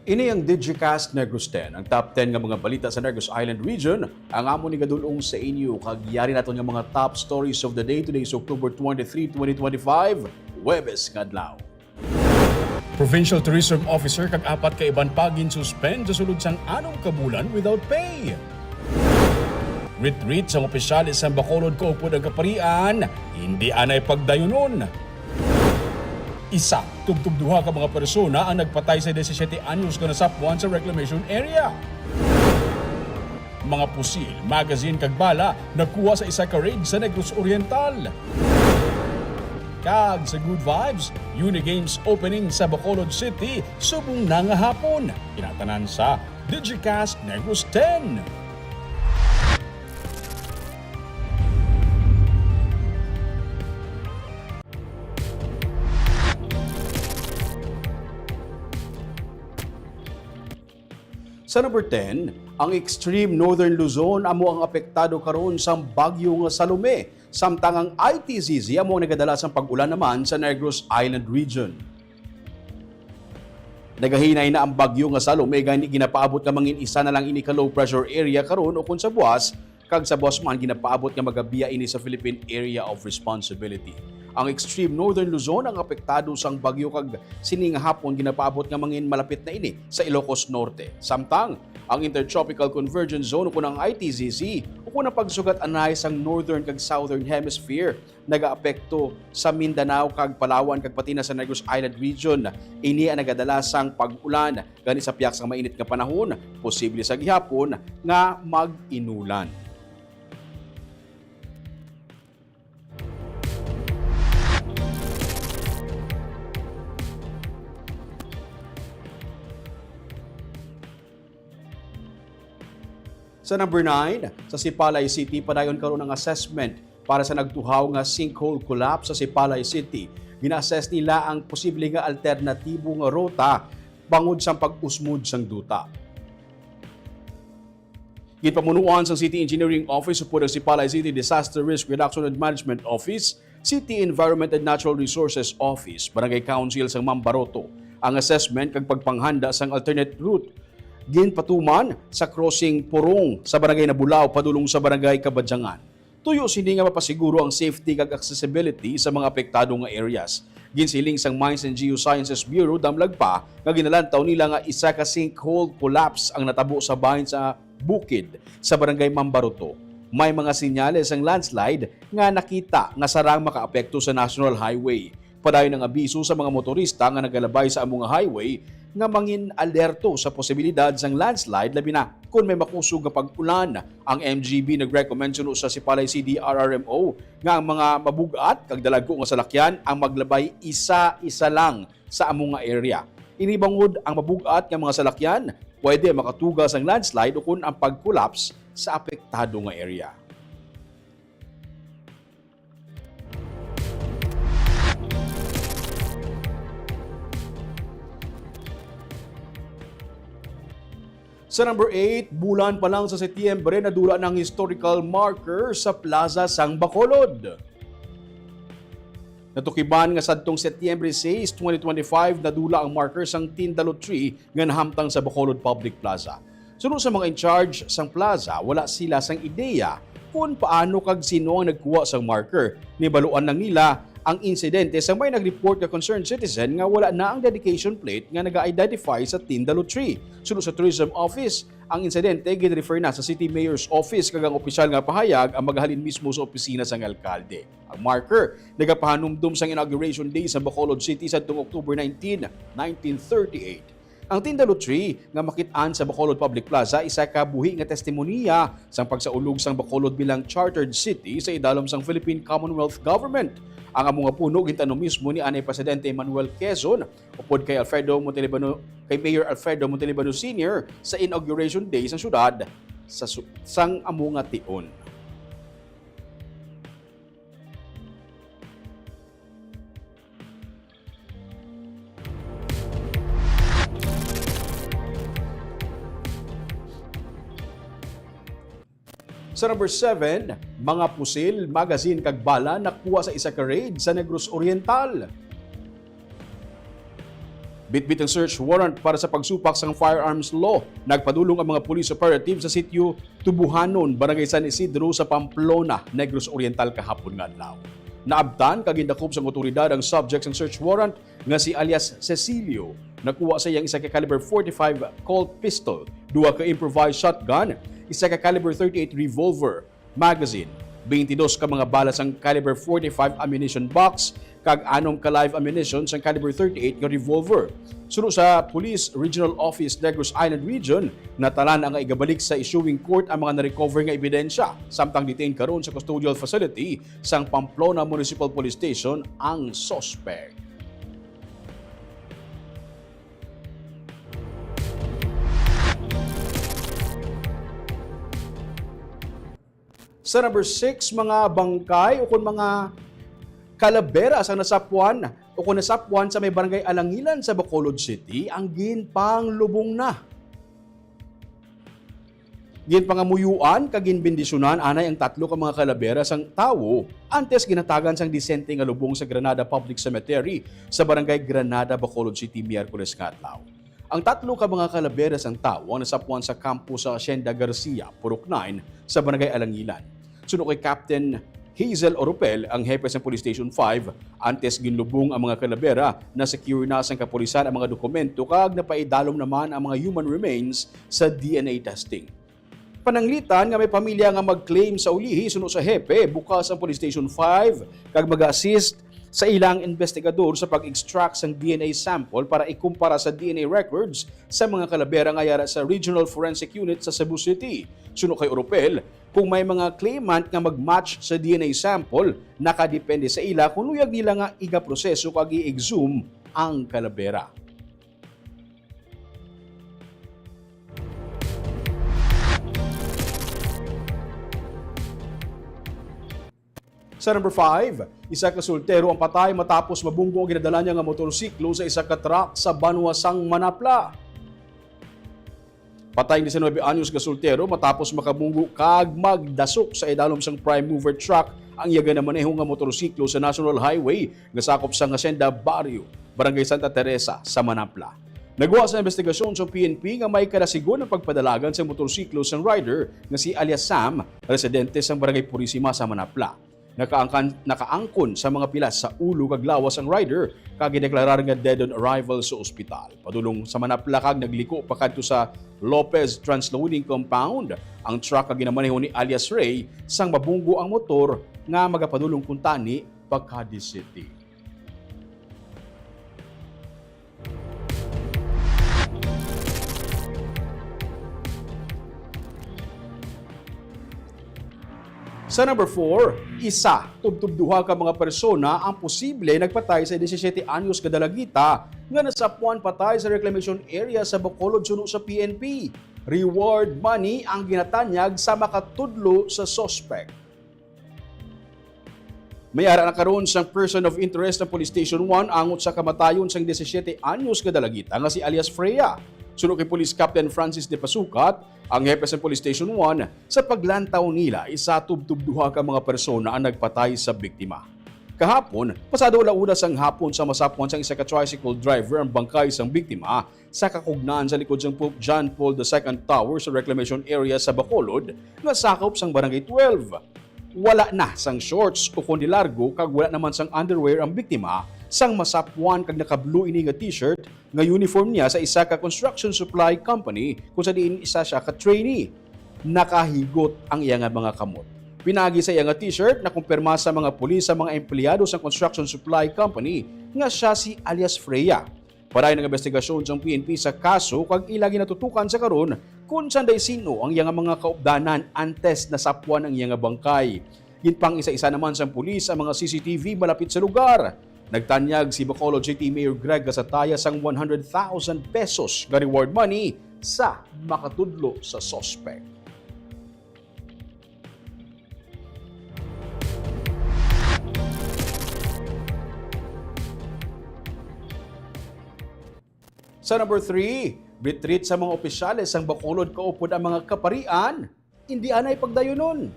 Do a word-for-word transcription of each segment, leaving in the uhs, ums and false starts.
Ini ang Digicast Negros ten, ang top ten nga mga balita sa Negros Island Region, ang amon igadul-ong sa inyo, kag yari naton nga mga top stories of the day. Today is October twenty-three, twenty twenty-five, Huwebes nga adlaw. Provincial Tourism Officer kag apat ka iban pa ginsuspend sa sulod sang anom ka bulan without pay. Retreat sang opisyales sang Bacolod kaupod ang kaparian, hindi anay pagdayunon. Isa tubtob duha ka mga persona ang nagpatay sa disisiete anyos nga nasapwan sa reclamation area. Mga pusil, magazine kag bala nakuha sa isa ka raid sa Negros Oriental. Kag sa Good Vibes, Unigames opening sa Bacolod City subong na nga hapon. Kinatanan sa Digicast Negros ten. Sa number ten, ang extreme northern Luzon amo ang apektado karon sang bagyo nga Salome, samtang ang I T Z Z amo ang nagadala sang pag-ulan naman sa Negros Island Region. Nagahinay na ang bagyo nga Salome, gani ginapaabot nga mangin isa na lang ini ka low pressure area karon ukon sa buas, kag sa buas man ginapaabot nga magabiya ini sa Philippine Area of Responsibility. Ang extreme northern Luzon ang apektado sang bagyo, kag sini nga hapon ginapaabot nga mangin malapit na ini sa Ilocos Norte. Samtang ang Intertropical Convergence Zone ukon ang I T Z Z ukon ang pagsugat anay sang northern kag southern hemisphere nagaapekto sa Mindanao kag Palawan kag pati na sa Negros Island Region. Ini ang nagadala sang pag-ulan. Gani sa piyak sang mainit nga panahon, posible sa gihapon nga mag-inulan. Sa number nine, sa Sipalay City, padayon karon ang assessment para sa nagtuhaw nga sinkhole collapse sa Sipalay City. Gina-assess nila ang posible nga alternatibo nga ruta bangod sang pag-usmod sang duta. Ginpamunuan sang City Engineering Office upod ang Sipalay City Disaster Risk Reduction and Management Office, City Environment and Natural Resources Office, Barangay Council sang Mambaroto ang assessment kag pagpanghanda sang alternate route. Ginpatuman sa crossing Purong sa Barangay Nabulao padulong sa Barangay Kabadyangan. Tuyo sini nga mapasiguro ang safety kag accessibility sa mga apektado nga areas. Ginsiling sang Mines and Geosciences Bureau, damlag pa nga ginalantaw nila nga isa ka sinkhole collapse ang natabo sa bahin sa bukid sa Barangay Mambaroto. May mga sinyales ang landslide nga nakita nga sarang makaapekto sa National Highway. Padayon ang abiso sa mga motorista nga nagalabay sa amo nga highway nga mangin alerto sa posibilidad sang landslide, labi na kon may makusog nga pag-ulan. Ang M G B nag-recommend suno sa Sipalay C D R R M O nga ang mga mabug-at kag dalagko nga salakyan ang maglabay isa-isa lang sa amo nga area. Ini bangod ang mabug-at nga mga salakyan pwede makatuga sang landslide ukon ang pag-collapse sa apektado nga area. Sa number eight, bulan pa lang sa Setyembre, nadula na ang historical marker sa Plaza sang Bacolod. Natukiban nga sadtong Setyembre sais, twenty twenty-five, nadula ang marker sang Tindalot Tree nga nahamtang sa Bacolod Public Plaza. Suno sa mga in charge sang plaza, wala sila sang ideya kon paano kag sino ang nagkuha sang marker. Nibaluan lang nila ang insidente sa may nag-report nga concerned citizen nga wala na ang dedication plate nga naga-identify sa Tindalot Tree. Suno sa Tourism Office, ang insidente gin-refer na sa City Mayor's Office, kag ang opisyal nga pahayag ang magahalin mismo sa opisina sang alkalde. Ang marker nagapahanumdom sang Inauguration Day sa Bacolod City sadtong October nineteen, nineteen thirty-eight. Ang Tindalot Tree nga makit-an sa Bacolod Public Plaza isa ka buhi nga testimonya sang pagsaulog sang Bacolod bilang chartered city sa idalom sang Philippine Commonwealth Government. Ang amo nga puno gintanom mismo ni anay Presidente Manuel Quezon upod kay Alfredo Montalibano, kay Mayor Alfredo Montalibano Senior sa Inauguration Day sang syudad sa su-, sang amo nga tion. Sa number seven, mga pusil, magazine kag bala nakuha sa isa ka raid sa Negros Oriental. Bitbit ang search warrant para sa pagsupak sang firearms law. Nagpadulong ang mga police operative sa sitio Tubuhanon, Barangay San Isidro sa Pamplona, Negros Oriental kahapon nga adlaw. Naabtan kag gindakop sang awtoridad ang subject sang search warrant nga si alias Cecilio. Nakuha sa iyang isa ka caliber forty-five Colt pistol, duha ka improvised shotgun, isa ka caliber thirty-eight revolver, magazine, twenty-dos ka mga bala sang caliber forty-five ammunition box, kag anom ka live ammunition sang caliber thirty-eight nga revolver. Suno sa Police Regional Office, Negros Island Region, natalan ang igabalik sa issuing court ang mga na-recover nga ebidensya, samtang detained karon sa custodial facility sang Pamplona Municipal Police Station ang suspect. Sa number six, mga bangkay o kon mga kalabera sang nasapuan o kon nasapuan sa may Barangay Alangilan sa Bacolod City ang ginpanglubong na. Ginpangamuyuan kag ginbendisyonan anay ang tatlo ka mga kalabera sang tawo antes ginhatagan sang disente nga lubong sa Granada Public Cemetery sa Barangay Granada, Bacolod City, Miyerkules nga adlaw. Ang tatlo ka mga kalabera sang tawo ang nasapuan sa kampo sa Hacienda Garcia, Purok nine, sa Barangay Alangilan. Suno kay Captain Hazel Oropel, ang hepe sa Police Station five, antes ginlubong ang mga kalabera, na-secure na sang kapulisan ang mga dokumento kag napaidalom naman ang mga human remains sa D N A testing. Pananglitan nga may pamilya nga mag-claim sa ulihi, suno sa hepe, bukas ang Police Station five kag mag-assist sa ilang investigador sa pag-extract sang D N A sample para ikumpara sa D N A records sa mga kalabera nga yara sa Regional Forensic Unit sa Cebu City. Suno kay Oropel, kung may mga claimant nga mag-match sa D N A sample, nakadepende sa ila kung luyag nila nga igaproseso kag i-exhume ang kalabera. Sa number five, isa ka soltero ang patay matapos mabunggo ang ginadala niya nga motorsiklo sa isa ka truck sa banwa sang Manapla. Patay ang diecinuebe anyos nga soltero matapos makabunggo kag magdasok sa idalom sang prime mover truck ang iya ginamaneho nga motorsiklo sa National Highway nga sakop sang Hacienda Barrio, Barangay Santa Teresa, sa Manapla. Nagwa sa investigasyon sa P N P nga may kadasigon ang pagpadalagan sa motorsiklo sang rider nga si alias Sam, residente sang Barangay Purisima sa Manapla. Nakaangkan, nakaangkon sa mga pilas sa ulo kag lawas ang rider kag gideklarar nga dead on arrival sa ospital. Padulong sa Manapla kag nagliko pakadto sa Lopez Transloading Compound ang truck nga ginamaneho ni alias Ray sang mabunggo ang motor nga magapadulong kuntani pa Cadiz City. Sa number four, isa tubtob duha ka mga persona ang posible nagpatay sa disisiete anyos nga dalagita nga nasapuan patay sa reclamation area sa Bacolod suno sa P N P. Reward money ang ginatanyag sa makatudlo sa suspect. May ara na karon sang person of interest ang Police Station one angot sa kamatayon sang disisiete anyos nga dalagita nga si alias Freya. Suno kay Police Captain Francis De Pasukat, ang hepe sang Police Station one, sa paglantaw nila, isa tubtob duha ka mga persona ang nagpatay sa biktima. Kahapon, pasado ala-una sang hapon sa masapuan sang isa ka tricycle driver ang bangkay sang biktima sa kakugnaan sa likod sang Pope John Paul the Second Tower sa Reclamation Area sa Bacolod nga sakop sang Barangay twelve. Wala na sang shorts o kundi largo kag wala naman sang underwear ang biktima sang masapuan kag naka-blue ini nga t-shirt nga uniform niya sa isa ka construction supply company kung sa diin isa siya ka trainee. Nakahigot ang iya nga mga kamot. Pinagi sa iya nga t-shirt, nakumpirma sa mga pulis sa mga empleyado sa construction supply company nga siya si alias Freya. Padayon ang investigasyon sang P N P sa kaso kag ila ginatutukan sa karon kon sanday sin-o ang iya nga mga kaupdanan antes nasapuan ang iya nga bangkay. Ginpang-isa-isa naman sang pulis ang mga C C T V malapit sa lugar. Nagtanyag si Bacolod City Mayor Greg Gasataya sang one hundred thousand pesos nga reward money sa makatudlo sa suspect. Sa number three, retreat sa mga opisyales sang Bacolod kaupod ang mga kaparian, indi anay pagdayunon.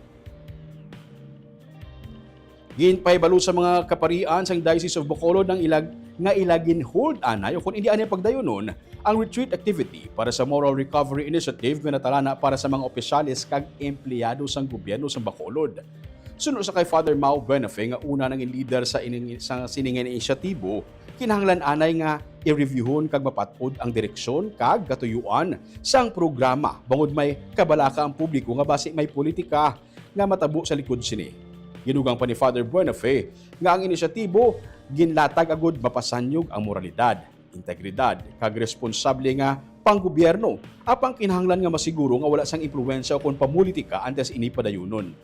Ginpahibalo sa mga kaparian sang Diocese of Bacolod ang ilag nga ila gin-hold anay o kon indi anay pagdayunon ang retreat activity para sa Moral Recovery Initiative nga natalana para sa mga opisyales kag empleyado sang gobyerno sang Bacolod. Suno sa kay Father Mao Buenafe nga una nangin leader sa ining, sa sining inisyatibo, kinahanglan anay nga i-reviewhon kag mapat-od ang direksyon kag katuyuan sang programa bangod may kabalaka ang publiko nga basi may politika nga matabo sa likod sini. Gidugang pa ni Father Buenafe nga ang inisyatibo ginlatag agud mapasanyog ang moralidad, integridad, kag responsable nga panggobyerno, apang kinahanglan nga masiguro nga wala sang impluwensya o kon pamulitika antes ini padayunon.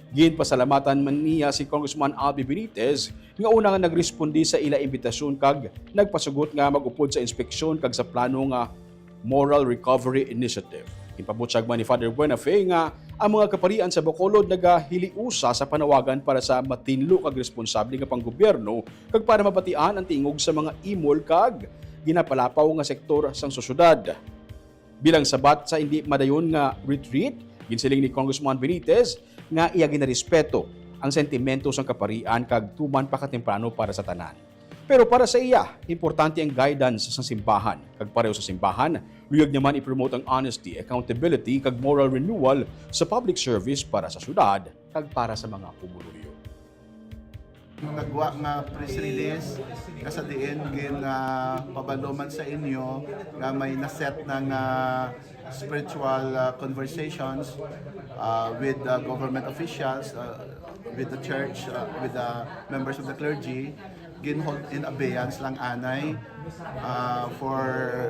Ginpasalamatan man niya si Congressman Albee Benitez nga una nga nagresponde sa ila imbitasyon kag nagpasugot nga mag-upod sa inspeksyon kag sa plano nga Moral Recovery Initiative. Ginpabutyag man ni Father Buenafe nga ang mga kaparian sa Bacolod nagahiliusa sa panawagan para sa matinlo kag responsable nga panggobyerno kag para mabatian ang tingog sa mga imol kag ginapalapaw nga sektor sang sosyedad. Bilang sabat sa indi madayon nga retreat, ginsiling ni Congressman Benitez nga iya ginarespeto ang sentimento sang kaparian kag tuman pa katemprano para sa tanan. Pero para sa iya, importante ang guidance sa simbahan, kag pareho sa simbahan, luyag niya man i-promote ang honesty, accountability, kag moral renewal sa public service para sa syudad kag para sa mga pumuluyo. Nagwa nga press release nga sa diin gin ah, pabalo man sa inyo nga may naset na nga spiritual ah, conversations ah, with the government officials, ah, with the church, ah, with the members of the clergy. Gin-hold in abeyance lang anay ah, for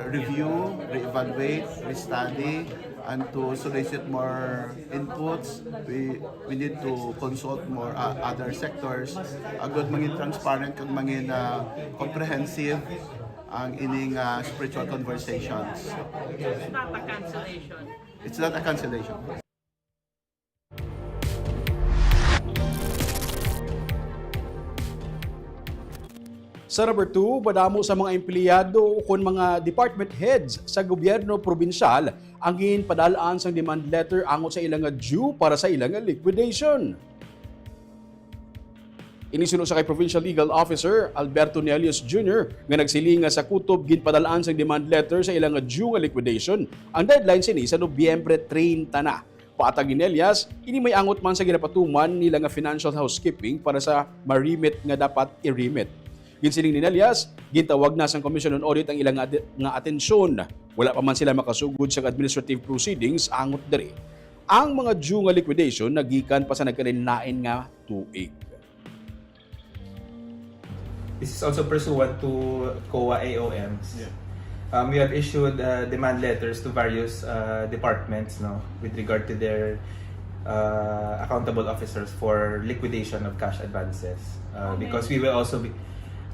review, re-evaluate, re-study, and to solicit more inputs. We we need to consult more uh, other sectors. Agud mangin transparent kag mangin uh, comprehensive ang ining uh, spiritual conversations. It's not a cancellation. It's not a cancellation. Sa number two, madamo sa mga empleyado ukon mga department heads sa gobyerno probinsyal ang ginpadal-an sang demand letter angot sa ila nga due para sa ila nga liquidation. Ini suno sa kay Provincial Legal Officer Alberto Nelius Junior nga nagsiling nga sa kutob ginpadal-an sang demand letter sa ila nga due nga liquidation. Ang deadline sini sa Nobyembre treinta na. Paatag ni Nelias, ini may angot man sa ginapatuman nila nga financial housekeeping para sa ma-remit nga dapat i-remit. Ginsiling ni Nelias, gintawag na sang Commission on Audit ang ila nga, nga atensyon. Wala pa man sila makasugod sa administrative proceedings angot diri. Ang mga due nga liquidation nagikan pa sa nagkalainlain nga tuig. This is also pursuant to COA A O Ms. Yeah. Um, we have issued uh, demand letters to various uh, departments, no, with regard to their uh, accountable officers for liquidation of cash advances. Uh, How because many? We will also be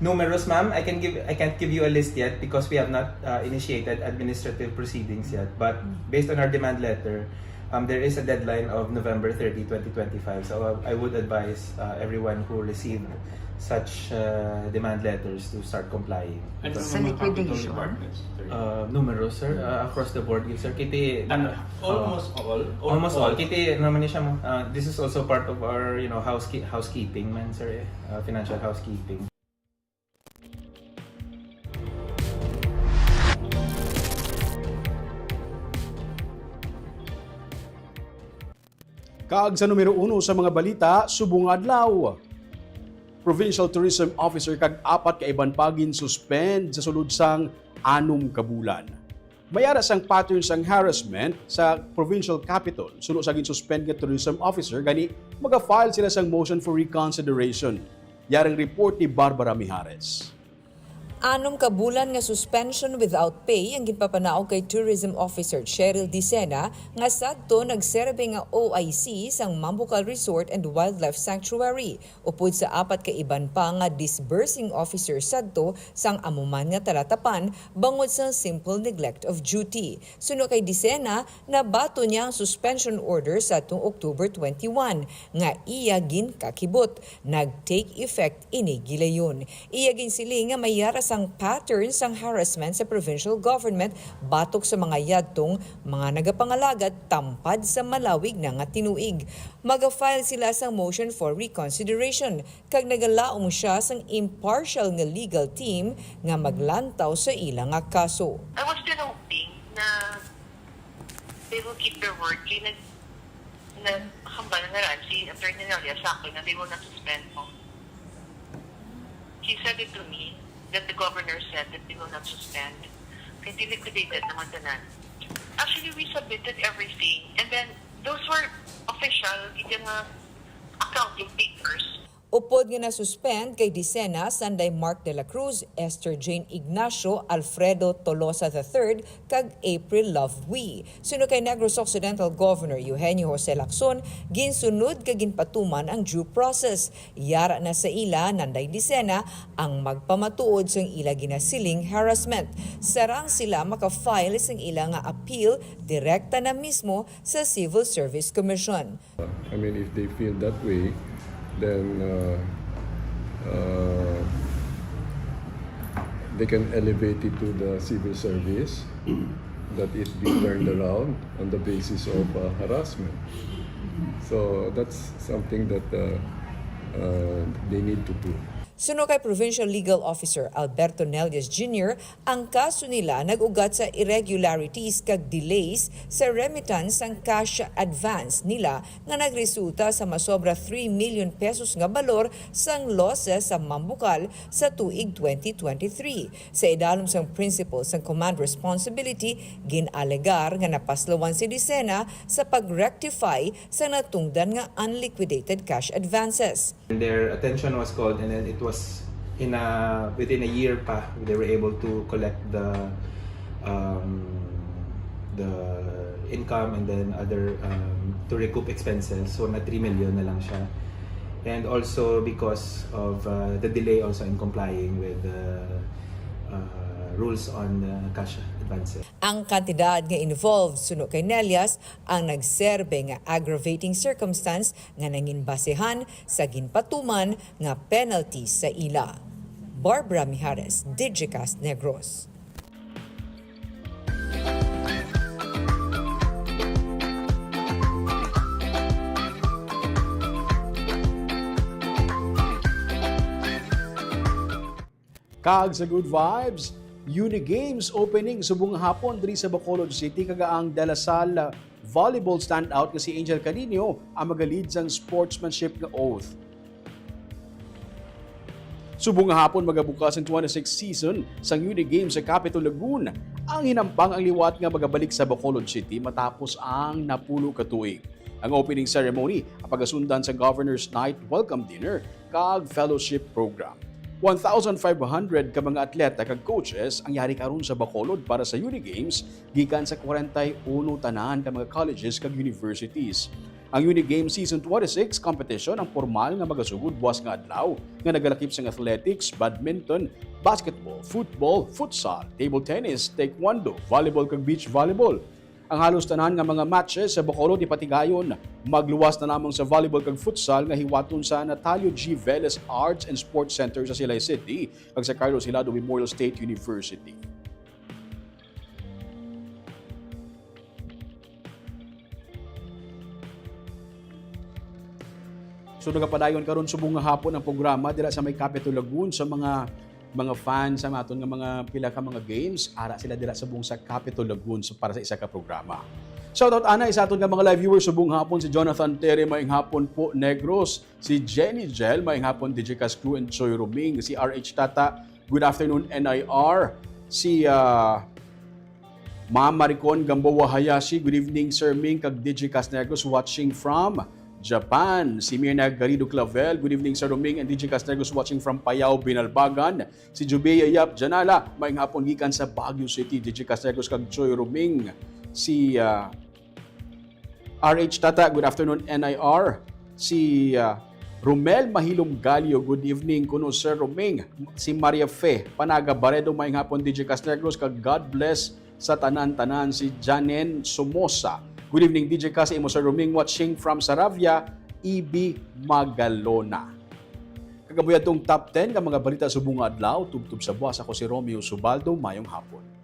numerous, ma'am. I can give I can't give you a list yet because we have not uh, initiated administrative proceedings yet. But based on our demand letter, um, there is a deadline of November thirty, twenty twenty-five. So uh, I would advise uh, everyone who received such uh, demand letters to start complying. Ano Sa ang mga capital liquidation? Departments, sir? Uh, numerous, sir, uh, across the board, sir. Kiti, Ano, almost all? Or almost all. All? Kiti, naman niya siya mo. Uh, this is also part of our, you know, housekeep housekeeping, man, sir. Eh. Uh, financial housekeeping. Kag sa numero uno sa mga balita, subong adlaw. Provincial Tourism Officer kag apat ka iban pa gin-suspend sa sulod sang anom ka bulan. May ara sang pattern sang harassment sa provincial capitol suno sa gin-suspend nga tourism officer, gani maga-file sila sang motion for reconsideration. Yaring report ni Barbara Mijares. Anom ka bulan nga suspension without pay ang ginpapanaog kay Tourism Officer Cheryl Dicena nga sadto nagserbe nga O I C sang Mambucal Resort and Wildlife Sanctuary, upod sa apat ka iban pa nga disbursing officer sadto sang amo man nga talatapan bangod sang simple neglect of duty. Suno kay Dicena, nabaton niya ang suspension order sadtong October twenty-one nga iya ginkakibot. Nag-take effect ini gilayon. Iya ginsiling nga may yara sa ang pattern sang harassment sa provincial government batok sa mga yadtong mga nagapangalagad tampad sa malawig na nga tinuig. Maga-file sila sang motion for reconsideration kag nagalaom siya sang impartial nga legal team nga maglantaw sa ila nga kaso. I was still hoping na they will keep their word. Kaya nag, naghambal na lang si Attorney Nelia sa akin na they will not suspend mo. He said it to me that the governor said that they will not suspend. Kaya di liquidated naman tanan. Actually, we submitted everything. And then, those were official, hindi nga accounting papers. Upod nga na-suspend kay Dicena, Sanday Mark de la Cruz, Esther Jane Ignacio, Alfredo Tolosa the third, kag April Love Wee. Suno kay Negros Occidental Governor Eugenio Jose Lacson, ginsunod kag ginpatuman ang due process. Yara na sa ila, Nanday Dicena, ang magpamatuod sang ila ginasiling harassment. Sarang sila maka-file sang ila nga appeal direkta na mismo sa Civil Service Commission. I mean, if they feel that way, then uh, uh, they can elevate it to the civil service, that it be turned around on the basis of uh, harassment. So that's something that uh, uh, they need to prove. Suno kay Provincial Legal Officer Alberto Nelias Junior, ang kaso nila nag-ugat sa irregularities kag delays sa remittance sang cash advance nila nga nagresulta sa masobra three million pesos nga balor sang losses sa Mambukal sa tuig twenty twenty-three. Sa idalom sang principle sang command responsibility, gin-alegar nga napaslawan si Dicena sa pag-rectify sa natungdan nga unliquidated cash advances. And their attention was called, and then it was in a, within a year pa, they were able to collect the, um, the income and then other, um, to recoup expenses. So, na three million na lang siya. And also because of uh, the delay also in complying with the uh, rules on uh, cash advances. Ang kantidad nga involved, suno kay Nelias, ang nagserbe nga aggravating circumstance nga nangin basehan sa ginpatuman nga penalty sa ila. Barbara Mijares, Digicast Negros. Kag sa Good Vibes, Unigames opening subong hapon diri sa Bacolod City, kag ang De La Salle volleyball standout nga si Angel Canino ang maga-lead sang sportsmanship nga oath. Subong nga hapon magabukas ang twenty-sixth season sang Unigames sa Capitol Lagoon. Ang hinampang ang liwat nga magabalik sa Bacolod City matapos ang napulo ka tuig. Ang opening ceremony ang pagasundan sa Governor's Night Welcome Dinner kag Fellowship Program. One thousand five hundred ka mga atleta kag coaches ang yari karon sa Bacolod para sa Unigames gikan sa kwarenta y uno tanan ka mga colleges kag universities. Ang Unigames Season twenty-six competition ang pormal nga magasugod buas nga adlaw, nga nagalakip sang athletics, badminton, basketball, football, futsal, table tennis, taekwondo, volleyball kag beach volleyball. Ang halos tanan nga mga matches sa Bacolod ipatigayon. Magluwas na lamang sa volleyball kag futsal nga hiwaton sa Natalio G. Velez Arts and Sports Center sa Silay City kag sa Carlos Hilado Memorial State University. So, nagapadayon karon subong nga hapon ang programa dira sa may Capitol Lagoon. Sa mga, mga fans sa aton nga mga pila ka mga games, ara sila dira subong sa Capitol Lagoon sa, para sa isa ka programa. Shoutout anay sa aton nga mga live viewers subong hapon, si Jonathan Terry, maayong hapon po, Negros. Si Jenny Jel, maayong hapon, Digicast crew and Choy Roming. Si R H Tata, good afternoon, N I R. Si, ah, Ma'am Maricon Gamboa Hayashi, good evening, Sir Ming kag Digicast Negros, watching from Japan. Si Mirna Garrido Clavel, good evening, Sir Roming and Digicast Negros, watching from Payao, Binalbagan. Si Jubea Yap Janala, maayong hapon gikan sa Baguio City, Digicast Negros kag Choy Roming. Si, ah, R H Tata, good afternoon, N I R. Si, ah, Romel Mahilom Galio, good evening kuno, Sir Roming. Si Maria Fe Panaga Baredo, maayong hapon, Digicast Negros, kag God bless sa tanan-tanan. Si Janen Somoza, good evening, Digicast, sa imo, Sir Roming, watching from Saravia, E B Magalona. Kabuya tong top ten nga mga balita subong nga adlaw, tubtob sa buwas, ako si Romeo Subaldo, mayong hapon.